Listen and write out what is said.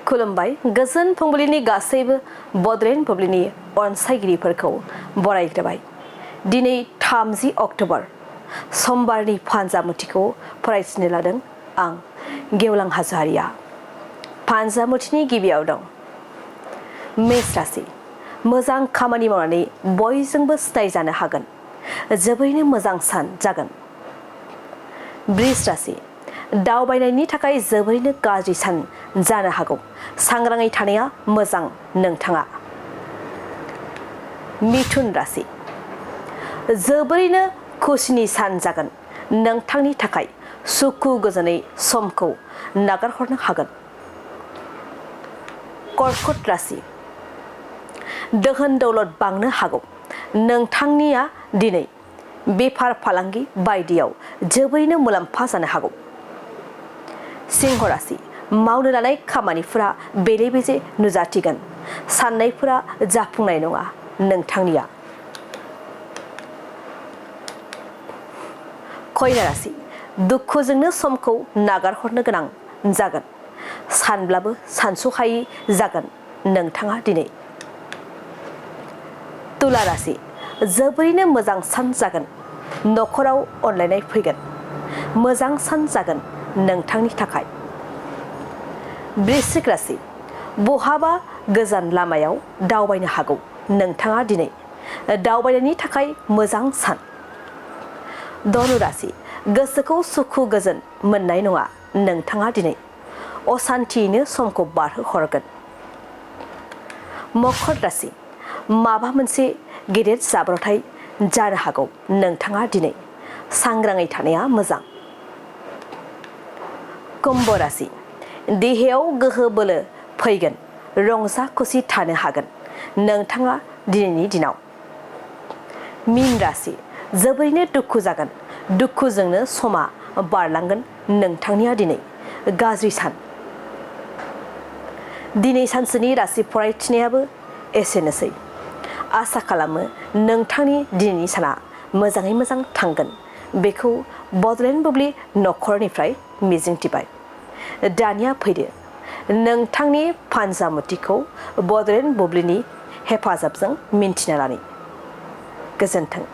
खुलुमबाय गोजोन फुंबिलिनि गासैबो बड'लेण्ड बुब्लिनि अनसायगिरिफोरखौ बरायग्रोबाय। दिनै 30 अक्ट'बर समबारनि फानजामुथिखौ फरायथिनो लादों आं गेवलां हाजोहारिया। फानजामुथिनि गिबियाव दं मेष राशि। मोजां खामानि मावनानै बयजोंबो सिनायजानो हागोन। जोबोरैनो मोजां सान जागोन। वृष राशि। दावबायनायनि थाखाय जोबोरैनो गाज्रि सान जानो हागौ। सांग्राङै थानाया मोजां नोंथाङा। मिथुन राशि। जोबोरैनो खुसिनि सान जागोन। नोंथांनि थाखाय सुखु गोजोनै समखौ नागारहरनो हागोन। कर्कट राशि। दोहोन दौलत बांनो हागौ। नोंथांनिया दिनै बेफार फालांगि बायदियाव जोबोरैनो मुलाम्फा जानो हागौ। सिंह राशि। मावनो लानाय खामानिफोरा बेले बेजे नुजाथिगोन। साननायफोरा जाफुंनाय नङा नोंथांनिया। कन्या राशि। दुखुजोंनो समखौ नागारहरनो गोनां जागोन। सानब्लाबो सानस'हायि जागोन नोंथाङा दिनै। तुला राशि। जोबोरैनो मोजां सान जागोन। न'खराव अनलायनाय फैगोन। मोजां सान जागोन नोंथांनि थाखाय। वृश्चिक राशि। बहाबा गोजान लामायाव दावबायनो हागौ नोंथाङा दिनै। दावबायनायनि थाखाय मोजां सान। धनु राशि। गोसोखौ सुखु गोजोन मोननाय नङा नोंथाङा दिनै। असान्थियैनो समखौ बारहोहरगोन। मकर राशि। माबा मोनसे गेदेर जाब्रबथाय जानो हागौ नोंथाङा दिनै। सांग्राङै थानाया मोजां। कुम्भ राशि। देहायाव गोहो बोलो फैगोन। रंजा खुसि थानो हागोन नोंथाङा दिनैनि दिनाव। मीन राशि। जोबोरैनो दुखु जागोन। दुखुजोंनो समा बारलांगोन नोंथांनिया दिनै। गाज्रि सान। दिनै सानसेनि राशि फरायथिनायाबो एसेनोसै। आसा खालामो नोंथांनि दिनैनि साना मोजाङै मोजां थांगोन बेखौ बड'लेण्ड बुब्लि नखरनिफ्राय मिजिंथिबाय। दानिया फैदो नोंथांनि फानजामुथिखौ बड'लेण्ड बुब्लिनि हेफाजाबजों मिन्थिना लानि। गोजोन्थों।